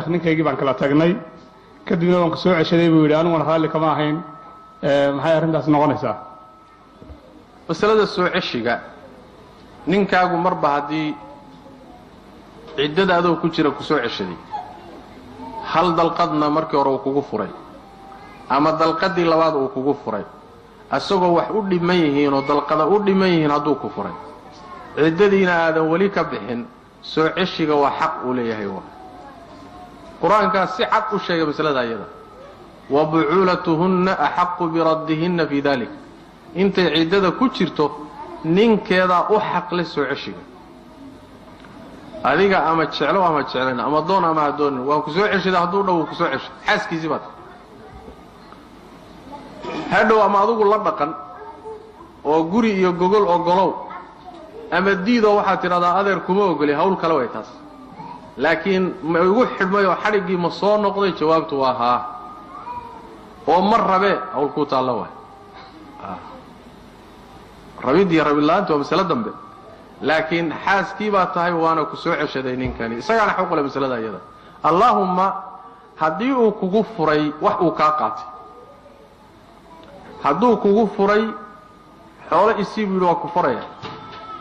Ninkaygii baan kala tagnay, kadibna waan ku soo ceshaday buu yidhi, aniguna raalli kama ahayn. Maxay arrintaas noqonaysaa? Masalada soo ceshiga ninkaagu, marba haddii ciddada adoo ku jira ku soo ceshaday, hal dalqadna markii hore uu kugu furay ama dalqadii labaad uu kugu furay, isagoo wax u dhiman yihiin oo dalqada u dhiman yihiin hadduu ku furay, ciddadiina aadan weli ka bixin, soo ceshiga waa xaq uu leeyahay. Waa Qur-aankaas si cad u sheegay masalada iyada: "Wa bucuulatuhunna axaqu biraddihinna fii dalik." Intay ciddada ku jirto ninkeedaa u xaqle soo ceshiga. Adiga ama jeclo ama jeclayn, ama doon ama hadoonin, waan ku soo ceshada hadduu dhow, ku soo ceshay, xaaskiisii baad hadhow. Ama adugu la dhaqan oo guri iyo gogol ogolow, ama diidoo waxaad tidhahdaa, "Adeer, kuma ogoli," hawl kale way taas. Laakiin ma igu xidhmay oo xadhiggii ma soo noqday? Jawaabtu waa haa. Oo ma rabee, hawl kuu taalla waay. Rabid iyo rabidla-aanti waa masale dambe, laakiin xaaskii baa tahay, waana ku soo ceshaday ninkani, isagaana xaq u leh masalada iyada. Allaahumma haddii uu kugu furay wax uu kaa qaatay, hadduu kugu furay xoolo isii buu yidhi, waa ku furaya,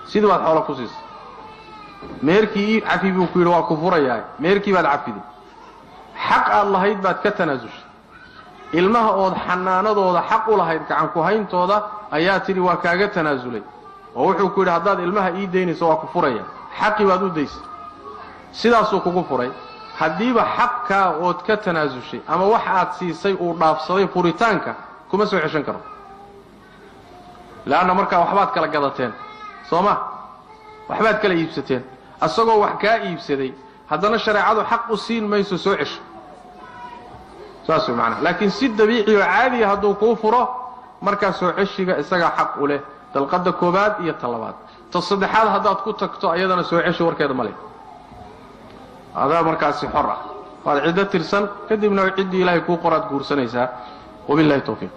sidii baad xoolo ku siisay. Meherkii ii cafi buu ku yidhi, waa ku furayaa, meherkii baad cafiday, xaq aad lahayd baad ka tanaasushay. Ilmaha ood xanaanadooda xaq u lahayd, gacan ku hayntooda, ayaa tidhi waa kaaga tanaasulay, oo wuxuu ku yidhi, "Haddaad ilmaha ii daynayso, waa ku furaya." Xaqii baad u daysay, sidaasuu kugu furay. Haddiiba xaqkaa ood ka tanaasushay ama wax aad siisay uu dhaafsaday furitaanka, kuma soo ceshan karo, leanna markaa waxbaad kala gadateen, soo ma? Waxbaad kala iibsateen. Isagoo wax kaa iibsaday haddana shareecadu xaq u siin mayso soo cesho, saas way macanaha. Laakiin si dabiici oo caadiya hadduu kuu furo, markaa soo ceshiga isagaa xaq u leh, dalqadda koobaad iyo ta labaad. Ta saddexaad haddaad ku tagto, ayadana soo ceshi warkeeda ma leh, adaa markaasi xor ah, waad ciddo tirsan, kadibna ciddii Ilaahay kuu qoraad guursanaysaa. Wabillahi tawfiiq.